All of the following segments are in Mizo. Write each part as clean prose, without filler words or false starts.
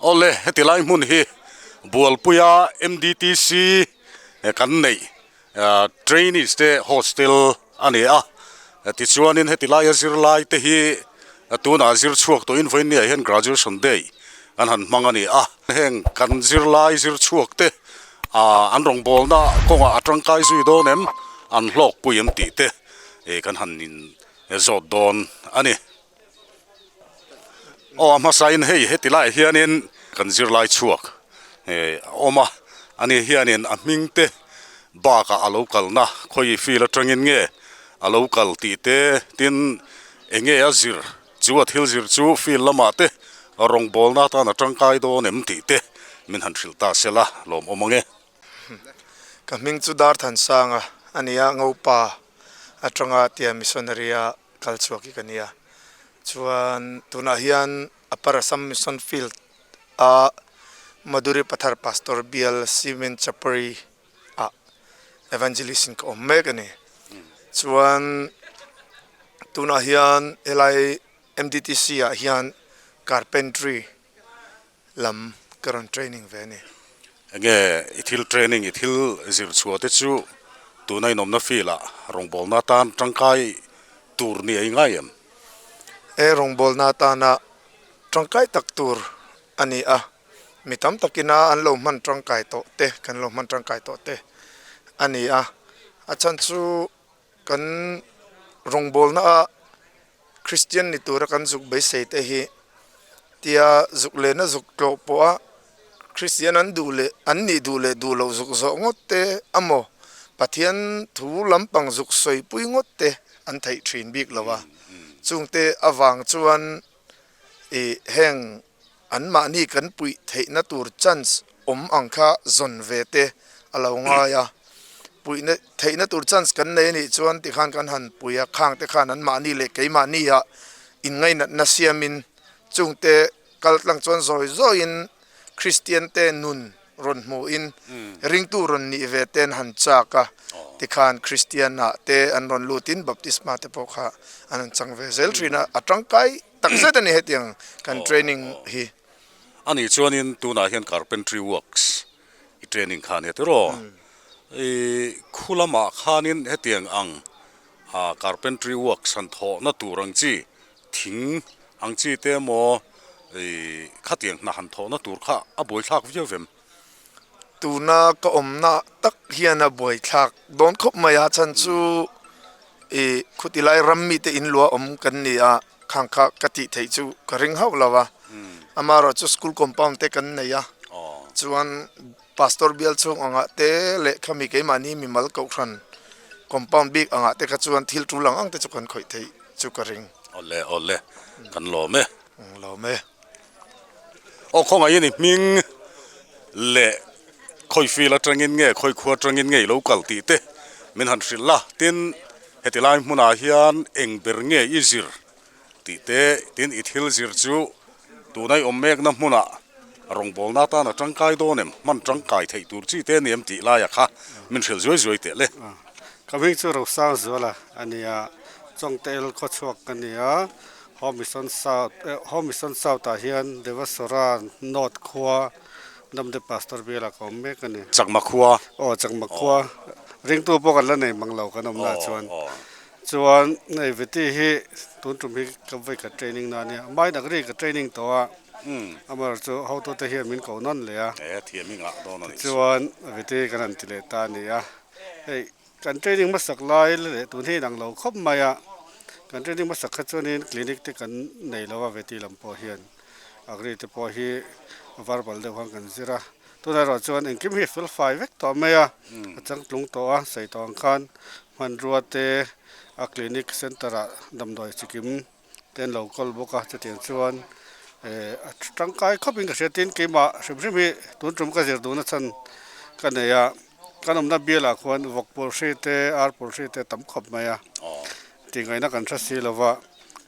Awle heti lai hmun hi Bualpuia MDTC kan neih trainees te hostel a ni a tichuanin heti laia zirlai te hi tunah zir chhuak tawhin vawiin niah hian graduation day an han hmang a ni a heng kan zirlai zir chhuak te ah an rawngbawlna kawngah a tangkai zui dawn em an hlawkpui em tih te kan han in zawt dawn a ni. Aw a hmasain hei heti laiah hianin kan zirlai chhuak a awm a, ani hianin a hming te bakah a lo kalna khawi field atangin nge a lo kal tih te tin eng nge a zir chu a thil zir chu field lamah te rawngbawlna atan a tangkai dawn em tih te min han hrilh ta se la lawmawm ang e. Ka hming chu Darthansanga a ni a, Ngopa atanga tia missionary a kal chhuak hi ka nia. Chuan tunah hian Upper Assam Mission Field a Madhuri Pathar Pastor Bial Cement Chapari ah Evangelist in ka awm mek a ni. Chuan tunah hian helai MDTC ah hian Carpentry lam ka rawn training ve a ni. Enge i thil training i thil zir chhuah te chu tuna inawmna field ah rawngbawlna atan tangkai tur ni a i ngai em? E rawngbawlna atana tangkai tak tur a ni a, mi tam takina an lo hman tangkai tawh te kan lo hman tangkai tawh te a ni a, a chhan chu kan rawngbawlna ah Kristian ni tura kan zuk beisei te hi tia zuk lehna zuk tlawh pawha Kristian an duh leh an nih duh leh duh loh zuk zawh ngawt te amaw Pathian thu lampang zuk sawi pui ngawt te an theih thin bik lo a, chungte avang chuan ih heng Anmahni kan puih theihna tur chance awm ang kha zawn ve te a lo ngai a, puihna theihna tur chance kan nei anih chuan tikhan kan han pui a, khang te khan anmahni leh keimahni ah inngainatna siamin chungte kal tlang chuan zawi zawiin Kristian te nun rawn hmuhin ringtu rawn nih ve ten han chak a, tikhan Kristian ah te an rawn lutin baptisma te pawh kha an han chang ve zel thin a, a tangkai Tak zet a ni hetiang kan training hi. A nih chuanin tunah hian carpentry works i training kha a nia tiraw? I khu lamah khanin hetiang ang carpentry works han thawhna tur ang chi thing ang chi te emaw i khatiang hna han thawhna tur kha a buaithlak viau vem? Tuna ka awmna tak hian a buaithlak dawn khawp mai a, chhan chu i khutilai ram mite in lua awm kan ni a, khang kha ka tih theih chu ka ring hauh lo a, amaherawh chu school compound te kan nei a, chuan pastor bial chhung angah te leh khami keimahni mimal kohhran compound bik angah te kha chuan thil tul ang ang te chu kan khawih theih chu ka ring. Awle awle kan lawm e. Lawm e. Aw khawngaih i hming leh khawi fil atangin nge khawi khua atangin nge i lo kal tih te min han hrilh la tin heti lai hmunah hian eng ber nge i zir tih te tin i thil zir chu tuna i awm mekna hmunah rawngbawlna atan a tangkai dawn em hman tangkai theih tur chi te a ni em tih laia kha min hrilh zuai zuai teh le. Ka hming chu Rosang Zuala a ni a, Chawngte khawchhuak ka ni a. Home Mission South eh Home Mission South ah hian Devasora North khua Damte Pastor bialah ka awm mek a ni. Chakma khua. Aw Chakma khua. Ringtu pawh kan la nei mang lo kan awm lah chuan. Chuan hei Veti hi tun tum hi ka vawi khat training na ania. Mai nak ri ka training tawh a. Amaherawh chu hotute hian min koh nawn leh a. E thiam hi ngah dawn a nih chu. Chuan Veti kan han ti leh ta a ni a. Hei. Kan training hmasak lai leh tun hi inang lo khawp mai a, kan training hmasak kha chuanin clinic te kan nei lo a veti lam pawh hian agri te pawh hi verbal deuh khan kan zir a, tunah erawh chuan engkim hi a fel fai vek tawh mai a, a changtlung tawh a, sawi tawh ang khan hmanrua te a clinic center ah damdawi chikim te an lo kawl bawk a, chutiang chuan eh a tangkai khawpin ka hria tin keimah hrim hrim hi tun tum ka zir duhna chhan ka nei a kan awmna bialah khuan vawk pawl hri te ar pawl hri te tam khawp mai a tih ngaihna kan hre si lo va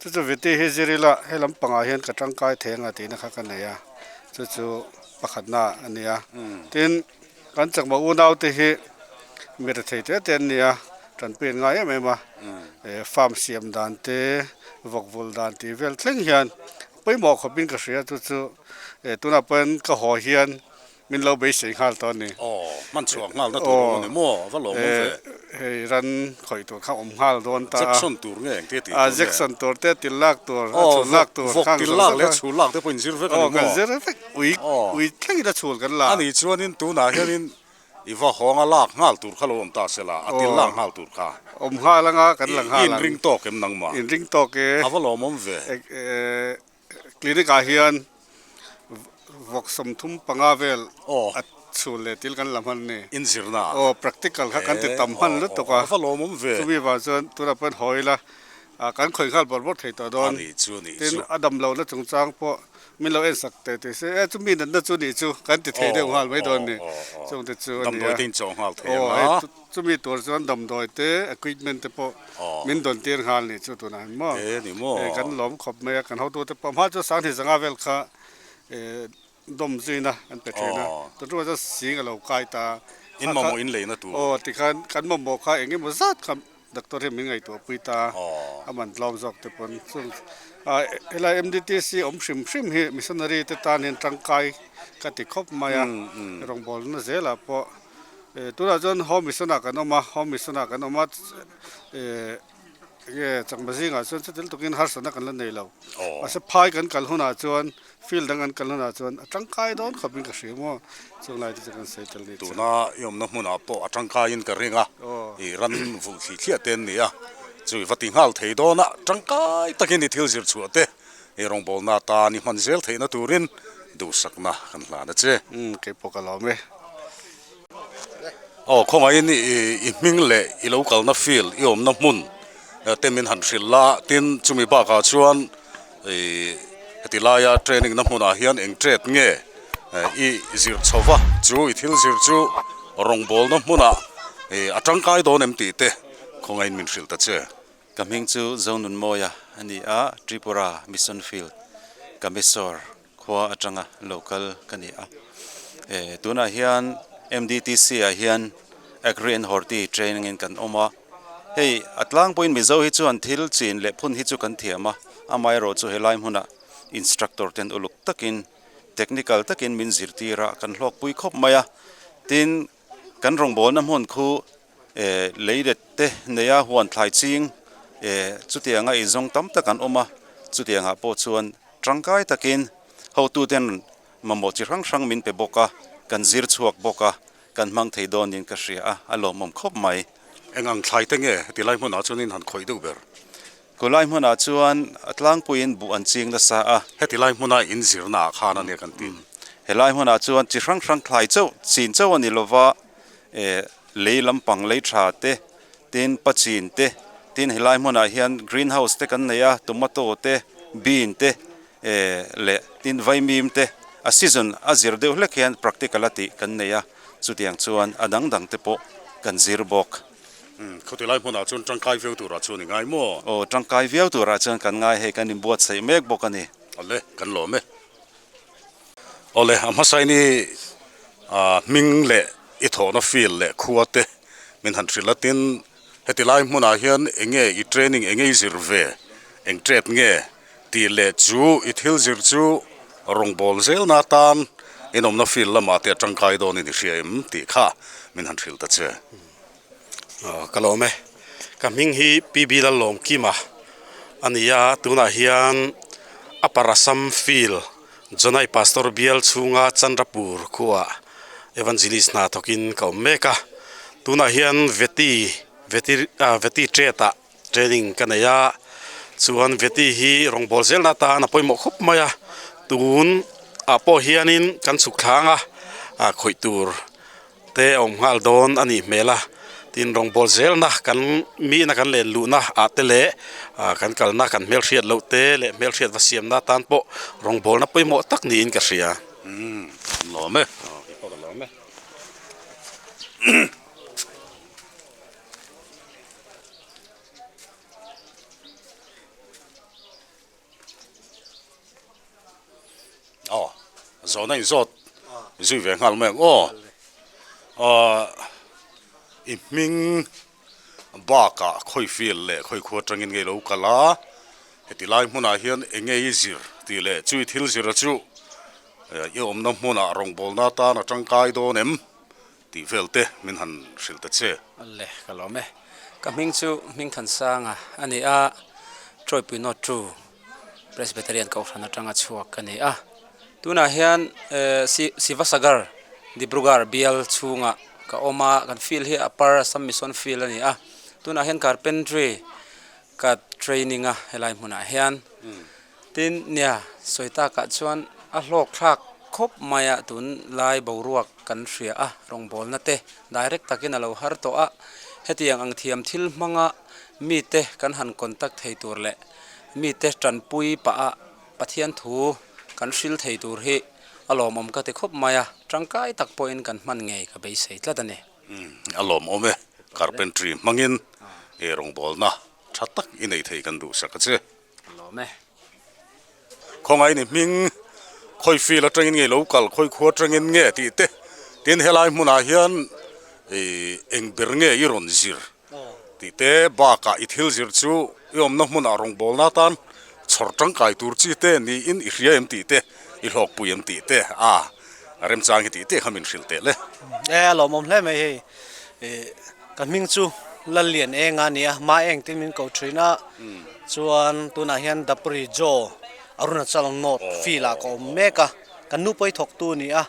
chu chu viti hi zir ila he lampangah hian ka tangkai thei anga tihna kha ka nei a chu chu pakhatna a ni a tin Kan chakma unau te hi mi rethei te te an ni a, tanpui an ngai em em a, farm siam dan te, vawk vul dan tih vel thleng hian Pawimawh khawpin ka hria chu chu tunah pawhin ka haw hian min lo beisei nghal tawh a ni. Aw, hman chhuah nghal na tur awm a ni maw? A va lawm awm ve. Hei ran khawih tur kha awm nghal dawn ta a. Jackson tur nge engtia tih tur nge? A Jackson tur te til lak tur, a chhul lak tur. Vawk til lak leh chhul lak te pawh inzir vek a ni maw? Aw, kan zir vek. Ui, ui thlengin a chhul kan la. A nih chuanin tunah hianin I va hawnga lak nghal tur kha lo awm ta se la, a til lak nghal tur kha. Awm nghal anga kan la nghal ang. I inring tawk em nangmah? Inring tawk e. A va lawmawm ve. Clinic ah hian vawk 35 vel a chhul leh til kan la hman ni. Inzirna ah. Aw, practical kha kan ti tam hman lutuk a. A va lawmawm ve. Chumi vang chuan tunah pawhin haw ila kan khawih nghal bawrh bawrh thei tawh dawn. A nih chu, a nih chu. Tin, a damlohna chungchang pawh Min lo en sak teh teh se, e chumi natna chu nih chu kan ti thei deuh nghal mai dawn ni, chungte chu a nia. Damdawi te in chawh nghal thei ang a. Chumi tur chuan damdawi te, equipment te pawh min dawn tir nghal nih chu tunah hian maw. E ni maw. Kan lawm khawp mai a, kan hotute pawh hma chu Sanghnih zanga vel kha dawm zuina an pe thin a, tun ṭumah chuan sing a lo kai ta. In mamawh in leina tur. Aw tikhan kan mamawh kha eng emaw zat kha Doctor hi min ngaihtuah pui ta, a man tlawm zawk te pawn chung helai MDTC awm hrim hrim hi missionary te tan hian tangkai ka ti khawp mai a, rawngbawlna zelah pawh tunah chuan home mission ah kan awm a, home mission ah kan awm a enge chakma zingah chuan chuti lutukin harsatna kan la nei lo, mahse phai kan kal hunah chuan Field dang an kal hunah chuan a tangkai dawn khawpin ka hria maw? Chung lai te chu kan sawi tel ni chuan. Tuna i awmna hmunah pawh a tangkaiin ka ring a, i ran vulh thli thliah te an ni a, chu i va ti nghal thei dawn a, tangkai takin i thil zir chhuah te i rawngbawlna atan i hman zel theihna turin duhsakna kan hlan a che. Umm kei pawh ka lawm e. Aw khawngaihin i hming leh i lo kalna field i awmna hmun te min han hrilh la, tin chumi bakah chuan i heti laia training na hmunah hian eng tet nge i zir chho va, chu i thil zir chu rawngbawlna hmunah a tangkai dawn em tih te khawngaihin min hrilh ta che. Ka hming chu Zonunmawia a ni a, Tripura Mission Field, Kameswar khua atanga lo kal ka ni a. Eh tunah hian MDTC ah hian Agri and Horti training in kan awm a. Hei a tlangpuiin Mizo hi chuan thil chin leh phun hi chu kan thiam a, amaherawh chu helai hmunah instructor ten uluk takin technical takin min zirtir a, kan hlawkpui khawp mai a. Tin, kan rawngbawlna hmun khu eh leilet te neia huan thlai ching eh chutianga eizawng tam tak an awm a, chutiangah pawh chuan Tangkai takin hotuten mamawh chi hrang hrang min pe bawk a, kan zir chhuak bawk a, kan hmang thei dawnin ka hria a, a lawmawm khawp mai. Eng ang thlai te nge heti lai hmunah chuan in han khawih deuh ber? Khulai hmunah chuan a tlangpuiin buh an ching nasa a. Heti lai hmuna in zirna ah khan a nia kan ti. Helai hmunah chuan chi hrang hrang thlai chauh, chin chauh a ni lova, eh lei lampang lei tha te, Tin, pachin te, tin helai hmunah hian green house te kan nei a, tomato te, bean te eh leh tin vaimim te a season a zir deuh hlek hian practical a tih kan nei a, chutiang chuan a dang dang te pawh kan zir bawk. Umm, khawti lai hmunah chuan tangkai viau turah chuan i ngai maw? Aw, tangkai viau turah chuan kan ngai hei, kan inbuatsaih mek bawk a ni. Awle, kan lawm e. Awle, a hmasain i hming leh i thawhna field leh khua te min han hrilh a, tin heti lai hmunah hian eng nge i training eng nge i zir ve, eng tet nge tih leh chu i thil zir chu rawngbâwl zelna atan inawmna field lamah te a tangkai dawnin i hria em tih kha min han hrilh ta che. Ka lawm e. Ka hming hi PB Lallawmkima a ni a, tunah hian Upper Assam Field Jonai Pastor bial chhunga Chandrapur khuaah Evangelist hna thawkin ka awm mek a. Tunah hian Veti Veti Veti Trade ah training ka nei a, chuan Veti hi rawngbâwl zelna atan a pawimawh khawp mai a, tun ah pawh hianin kan chhuk thlang a, khawih tur te a awm nghal dawn a nih hmel a, tin rawngbâwl zelna kan mihna kan len luhna ah te leh ah kan kalna kan hmelhriat loh te leh hmelhriat va siamna atan pawh rawngbâwlna pawimawh tak niin ka hria. Umm lawm e. Aw kei pawh ka lawm e. Aw zawhna inzawt zui ve nghal mai ang aw aw i hming bakah khawi field leh khawi khua atangin ngei lo kal a. Heti lai hmunah hian eng nge i zir tih leh chui thil zira chu i awmna hmunah rawngbawlna atan a tangkai dawn em tih vel te min han hrilh ta che. Le, ka lawm e. Ka hming chu Hmingthansanga a ni a, Troypui North True Presbyterian Kohhran atanga chhuak ka ni a. Tunah hian Sivasagar, Dibrugarh bial chhungah ka awm a, kan field hi Upper Assam Mission Field a ni a. Tunah hian Carpentry ka training a helai hmunah hian. Tin, nia, sawi takah chuan a hlawk thlak khawp mai a, tun lai boruak kan hria a, rawngbawlna te direct takin a lo har tawh a, hetiang ang thiam thil hmanga mite kan han contact thei tur leh mite tanpui pah a Pathian thu kan hril thei tur hi a lawmawm ka ti khawp mai a, tangkai tak pawhin kan hman ngei ka beisei tlat a ni. A lawmawm e, carpentry hmangin rawngbawlna tha tak i nei thei kan duhsak a che. A lawm e. Khawngaih ni hming khawi field atangin nge lo kal, khawi khua atangin nge tih te, tin helai hmunah hian eng ber nge i rawn zir tih te bakah i thil zir chu i awmna hmunah rawngbawlna atan chhawr tangkai tur chi te niin i hria em tih te, i hlawkpui em tih te a remchang hi tih te kha min hrilh teh le. E a lawmawm hle mai hei. Ka hming chu Lallian eng a nia, Ma eng tin min ko thin a, chuan tunah hian Dapri Joe Arunachal North field ah ka awm mek a, kan nu pawi thawk tu a ni a,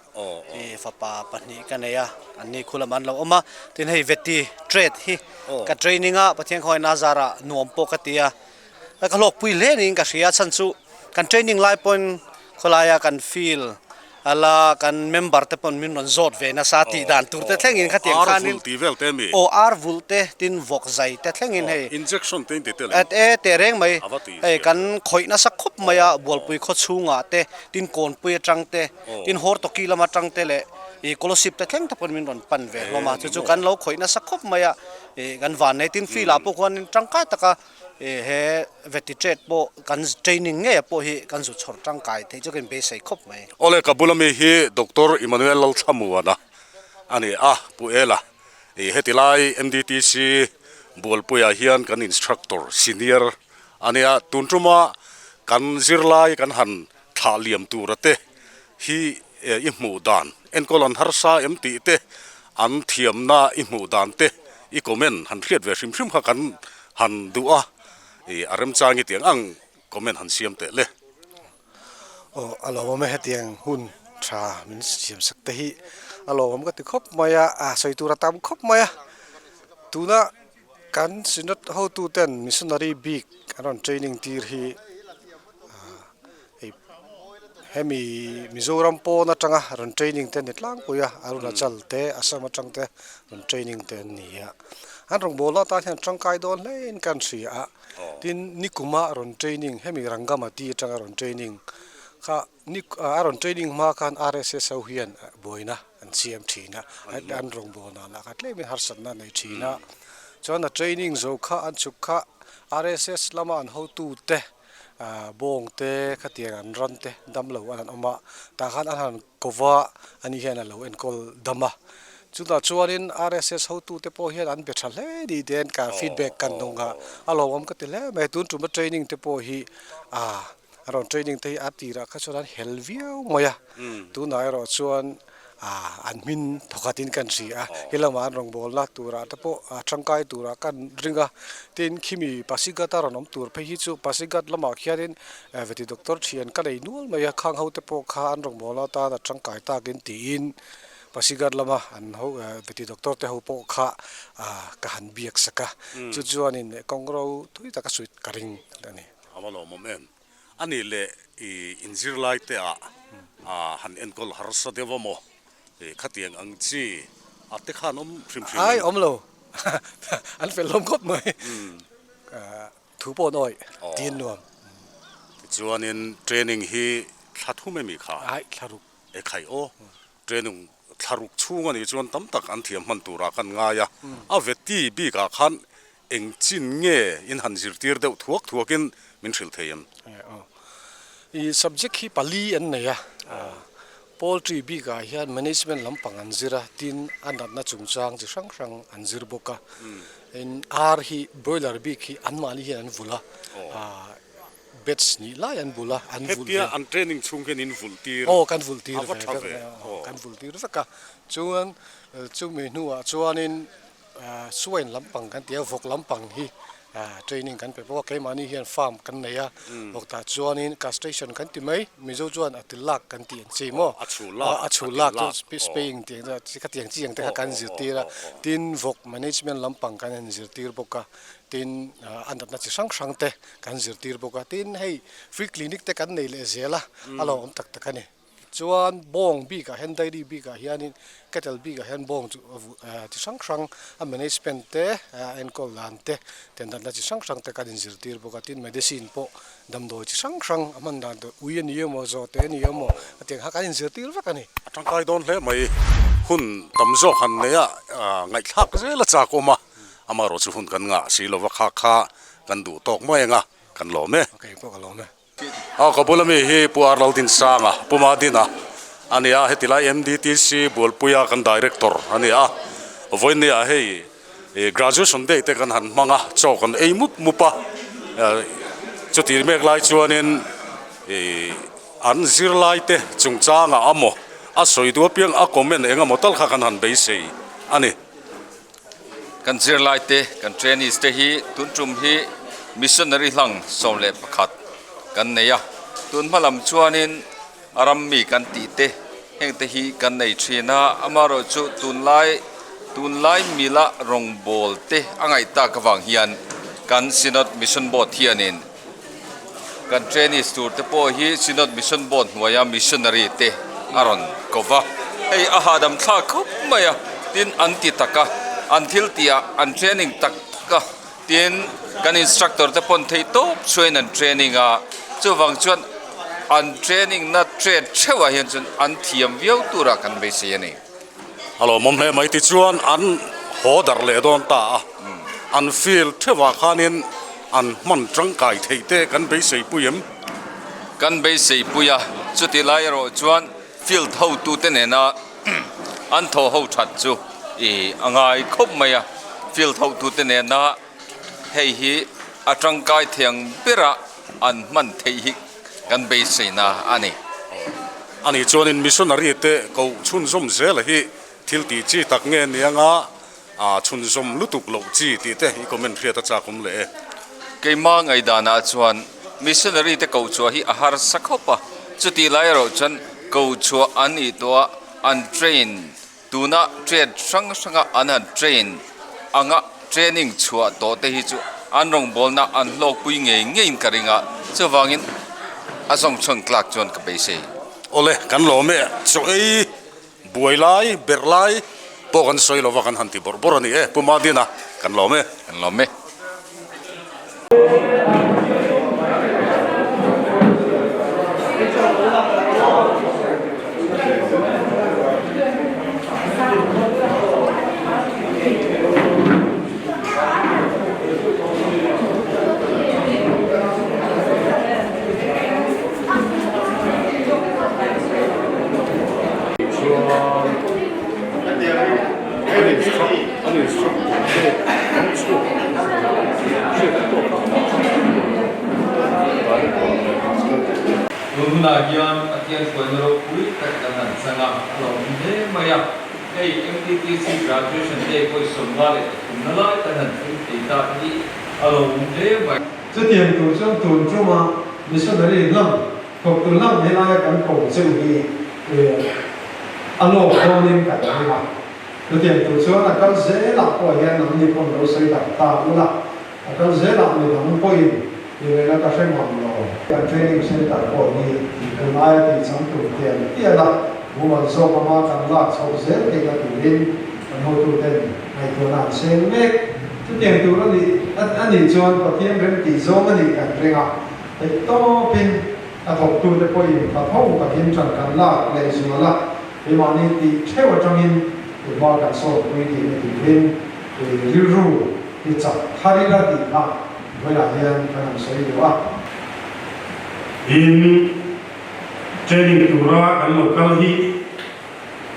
fapa pahnih ka nei a, an ni khu lamah an lo awm a, tin hei Veti trade hi ka training a, Pathian khawngaih Nazar ah nuam pawh ka ti a, ka hlawkpui hle niin ka hria, chhan chu kan training lai pawhin khawlaia kan field Ala kan member te pawn min rawn zawt ve nasa tih dan tur te thlengin khatiang khanin Ar vul tih vel te mi? Aw ar vul te tin vawk zai te thlengin hei Injection te in ti tel em? E teh reng mai A va tih hei zia. kan khawih nasa khawp mai a Bualpui khaw chhungah te tin Kawnpui atang te tin Hortoki lam atang te leh ih Kolasib te thleng te pawn min rawn pan ve hlawm a chu chu kan lo khawih nasa khawp mai a ih kan van nei tin field ah pawh khuanin tangkai taka He veti trade pawh kan training ngei pawh hi kan zu chhawr tangkai theih chu ka inbeisei khawp mai. Awle ka bula mi hi Doctor Emmanuel Lalthlamuana a ni a, Pu Ela. I heti lai MDTC Bualpuiah hian kan instructor senior a nia. Tun tuma kan zirlai kan han thlah liam tura te hi i hmuh dan, enkawl an harsa em tih te, an thiamna i hmuh dan te i comment han hriat ve hrim hrim kha kan han duh a, i a remchang i tiang ang comment han siam teh le. Aw a lawmawm e hetiang hun tha min siam sak te hi a lawmawm ka ti khawp mai a, a sawi tur a tam khawp mai a, tuna kan synod hotu ten missionary bik an rawn training tir hi Hei hemi Mizoram pawn atanga rawn training te ni tlangpui a, Arunachal te Assam atang te rawn training te an ni a. An rawngbawlna atan hian tangkai dawn hlein kan hria a, tin nikuma rawn training hemi Rangamati atanga rawn training kha ni a rawn training hma khan RSS ho hian buaina an siam thin a, an rawngbawlna lah kha tlemin harsatna a nei thin a, chuan a training zo kha an chhuk kha RSS lama an hotute Bawng te khatiang an ran te dam lo an han awm a, tah khan an han ko va a ni hian a lo enkawl dam a. Chutah chuanin RSS hotute pawh hian an be tha hle ni te an ka feedback kan dawng a, a lawmawm ka ti hle mai. Tun tuma training te pawh hi a rawn training te hi a tirah kha chuan an hel viau mai a, tunah erawh chuan an hmin thawkhat in kan hria a, he lamah an rawngbawlna turah te pawh tangkai turah kan ring a, tin khimi Pasighat a rawn awm tur phei hi chu Pasighat lamah khianin veti doctor thian ka nei nual mai a, khang ho te pawh kha an rawngbawlna atan a tangkai takin tiin Pasighat lama an ho veti doctor te ho pawh kha ka han biak sak a, chu chuanin kawng ro thui taka suit ka ring a ni. A va lawmawm em? A nih leh i inzirlai te ah han enkawl harsa deuh a maw? Khatiang ang chi a te khan awm hrim hrim em? Ai awm lo, an fel hlawm khawp mai. Thu pawh an awih tin nuam. Tichuanin training hi thla thum emi kha? Ai thla ruk. E khai aw, training thla ruk chhung a nih chuan tam tak an thiam hman turah kan ngai a, a veti bikah khan Eng chin nge in han zirtir deuh thuak thuakin min hrilh thei em? I subject hi pali an nei a, poultry bikah hian management lampang an zir a, tin a natna chungchang chi hrang hrang an zir bawk a. In ar hi broiler bik hi anmahni hian an vulh a. Batch hnih lai an bul a, an vulh ve. Hetia an training chhung hian in vulh tir Aw, kan vulh tir a va ve tha vek ve. mai a, aw, kan vulh tir vek a. Chuan chumi hnuah chuanin swine lampang kan ti a, vawk lampang hi training kan pe bawk a. Keimahni hian farm kan nei a, vawk tah chuanin castration kan ti mai, Mizo chuan a til lak kan tih ang chi maw? A chhul lak, A chhul lak chu spaying tih ang chi, khatiang chi ang te kha kan zirtir a. Tin, vawk management lampang kan han zirtir bawk a. Tin, a natna chi hrang hrang te kan zirtir bawk a, tin hei free clinic te kan nei leh zel a, a lo awm tak tak a ni. Chuan bawng bikah hian dairy bikah hianin kettle bikah hian bawng chu chi hrang hrang a management te a enkawl dan te te natna chi hrang hrang te kan inzirtir bawk a, tin medicine pawh damdawi chi hrang hrang a hman dan tur ui a ni emaw zawhte a ni emaw a tiang kha kan inzirtir vek a ni. A tangkai dawn hle mai, hun tam zawk han nei a ngaihthlak zel a chak awm a. Amaherawh chu hun kan ngah si lova kha kha kan duh tawk mai ang a, kan lawm e. Kei pawh ka lawm e. Aw ka bula mi hi Pu Arlaldin Sanga, Pu Madina a ni a, heti lai MDTC Bualpuia kan Director a ni a. Vawinia hei Graduation Day te kan han hmang a, chaw kan ei mup mup a, chuti mek lai chuanin an zirlai te chungchangah a maw a sawi duh apiang a comment eng emaw tal kha kan han beisei a ni. Kan zirlaite, kan trainees te hi tun tum hi missionary hlang 11 kan nei a. Tun hma lam chuanin a ram mi kan tih te heng te hi kan nei thin a, amaherawhchu tunlai tunlai mila rawngbawl te a ngaih tak avang hian kan Synod Mission Board hianin Kan trainees tur te pawh hi Synod Mission Board hnuaia missionary te a rawn ko va, hei a hahdam thlak khawp mai a, tin an ti tak a, an thil tih ah an training tak tak a, tin kan instructor te pawn theih tawp chhuain an training a, chuvang chuan an training na trade theuh ah hian chuan an thiam viau turah kan beisei a ni. A lawmawm hle mai tichuan an haw darh leh dawn ta a, an field theuhah khanin an hman tangkai theih te kan beisei pui em? Kan beisei pui a, chuti lai erawh chuan field hotute nena an thaw ho that chu i a ngai khawp mai a, field hotute nena hei hi a tangkai thiang bera an hman theih hi kan beiseina a ni. Ani chuanin missionary te koh chhunzawm zela hi thil tih chi tak nge ni anga chhunzawm lutuk loh chi tih te i comment hriat a chak awm leh e. Keimah ngaidanah chuan missionary te koh chhuah hi a harsa khawp a, chutih lai erawh chuan koh chhuah an nih tawh a, an train Tuna trade hrang hranga an han train anga training chhuah tawh te hi chu an rawngbawlna an hlawkpui ngei ngeiin ka ring a, chuvangin a zawng chhawn tlak chuan ka beisei. Awle, kan lawm e, chaw ei buai lai, berh lai pawh kan sawi lova kan han ti bawrh bawrh a ni e, Pu Madina, kan lawm e. Kan lawm e. Tun hunah hian Pathian hruaina ropui tak kan han chang a, a lo awm hle mai a. Hei MTTC Graduation Day pawh i 53 na lai kan han thleng thei ta hi a lo awm hle mai. Chutiang tur chuan tun tuma missionary lam thawktu lam helaia kan ko cheu hi a lawk dawnin kan ring a. Chutiang tur chuan a kal zelah pawh hian nangni pawn lo sawi darh ta ula, a kal zelah midang pawhin i ngaihna ka hre ngam lo. Kan training centre pawh hi tun aia tih chang tur tial tial a, mumal zawk anga kan lak chhoh zel theihna turin kan hotuten ngaihtuahna an seng mek. Chutiang tur a nih a nih chuan Pathian remtih zawng a nih kan ring a, theih tawpin a thawktute pawhin tha tho takin ṭan kan lak lehzual a. Keimahni tih theuh atangin i hma kan sawtpui tihna turin i rilru i chak thar ila tih kha vawilah hian kan han sawi duh a. In training tura kan lo kal hi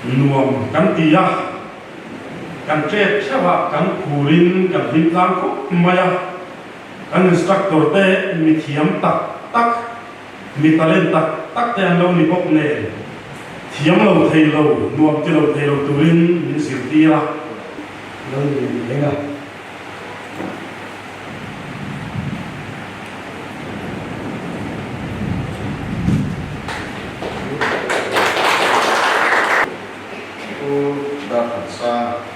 nuam kan ti a, kan ṭet theuh a, kan phurin kan hlim tlang khawp mai a, kan instructor te mithiam tak tak. Mi talent tak tak te an lo ni bawk nen, thiam lo thei lo, nuam ti lo thei lo turin min zirtir a. Lo ni eng a. Pu Darthansanga.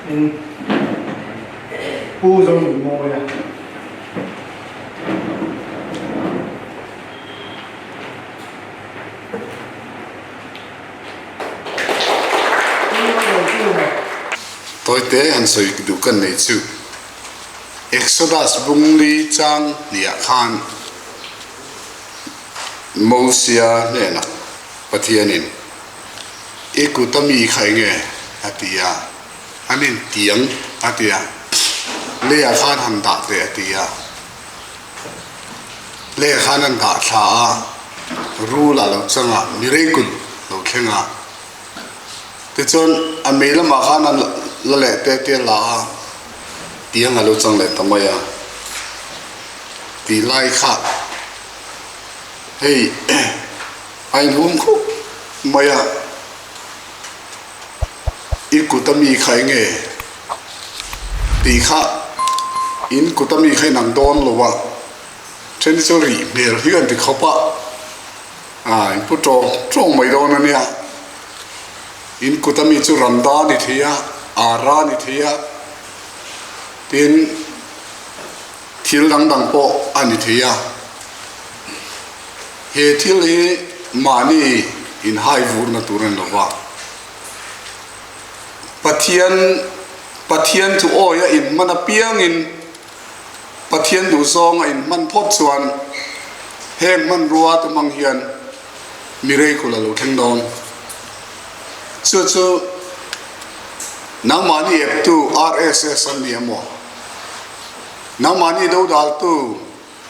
In Pu Zonunmawia. Tawite han sawi duh kan nei chu Exodus bungli chang hniah khan Mosia hnenah Pathianin, I kut a mi kha enge? a ti a. An intiang a ti a. Leiah khan han dah teh a ti a. Leiah khan an dah thla a, rul a lo chang a, miracle lo thleng a. Tichuan a mei lamah khan an la leh te te a la a, tiang a lo chang leh ta mai a. Tih lai kha hei a inhum khawp mai a, i kut a mi kha enge tih kha in kut a mi kha inang dawn lo a, then chu rih hmel hi an ti khawp a, ah in pu tawng tawng mai dawn a nia, in kut a mi chu randa a ni thei a, ara a ni thei a, tin. Thil dang dang pawh a ni thei a, he thil hi mahni inhai vurna tur a ni lo va, Pathian Pathian thu awi a inhman apiangin Pathian duhzawng a inhman phawt chuan heng hmanrua te hmang hian miracle a lo thleng dawn. Chu chu nangmahni eptu RSS an ni emaw? Nangmahni dodaltu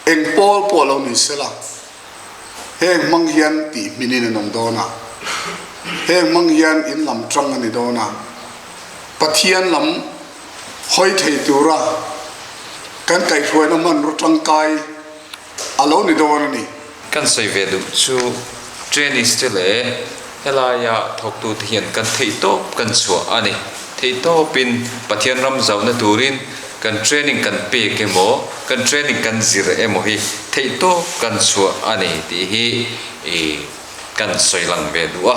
eng pawl pawh lo ni sela, heng hmang hian tih hminin an awm dawn a, heng hmang hian in lam tang a ni dawn a, Pathian lam hawi thei tura kan kaihhruaina hmanraw tangkai a lo ni dawn a ni. Kan sawi ve duh chu trainees te leh helaia thawktute hian kan theihtawp kan chhuah a ni. Theihtawpin Pathian ram zauhna turin kan training kan pek emaw, kan training kan zir emaw hi theihtawp kan chhuah a ni tih hi i kan sawi lang ve duh a.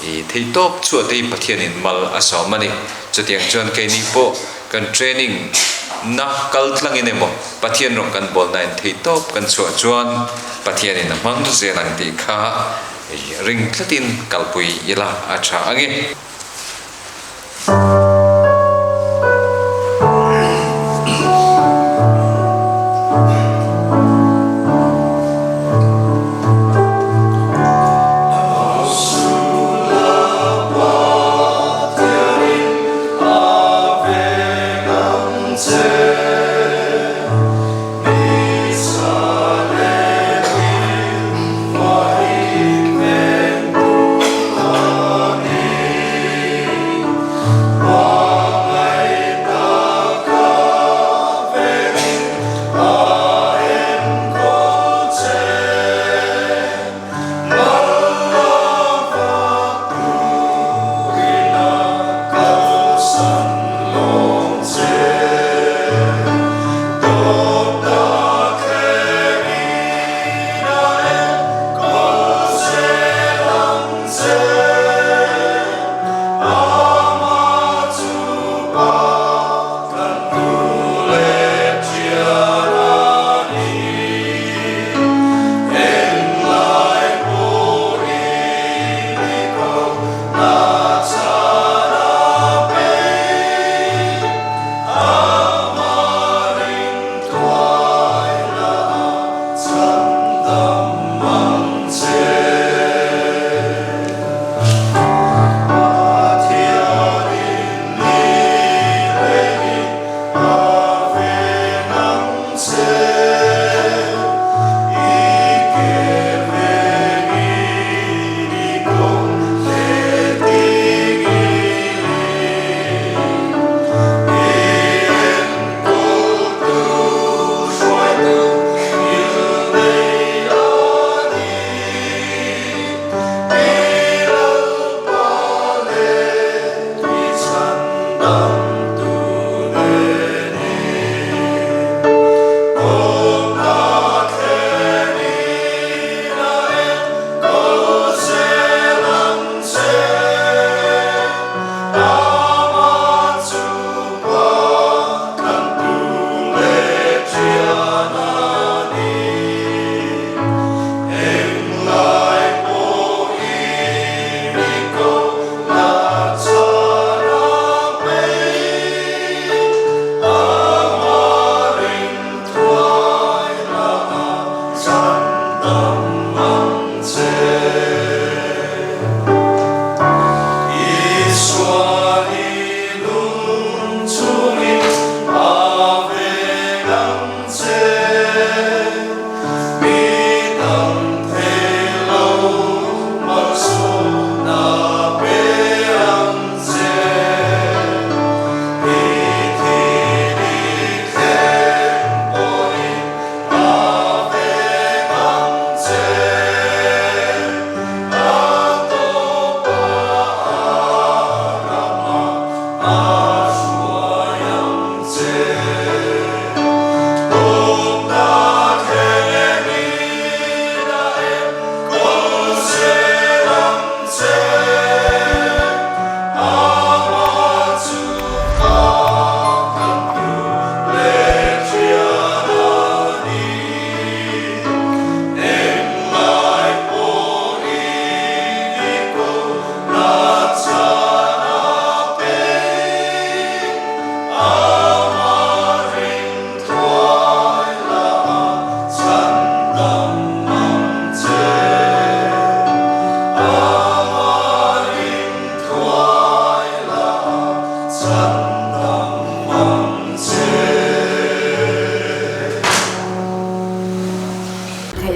I theihtawp chhuah te hi Pathianin mal a sawm a ni. Chutiang chuan keini pawh kan training na kal tlangin emaw Pathian rawng kan bawl nain theihtawp kan chhuah chuan Pathianin a hmang zel ang tih kha ring tlatin kalpui ila a tha ange.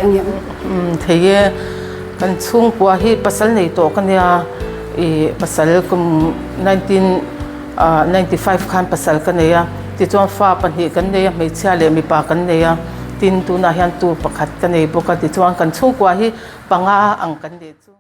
ang em? Umm thei e, kan chhungkua hi pasal nei tawh ka nia, ih pasal kum 1995 khan pasal ka nei a, tichuan fa pahnih kan nei a, hmeichhia leh mipa kan nei a, tin tunah hian tur pakhat ka nei bawk a, tichuan kan chhungkua hi panga ang kan nih chu.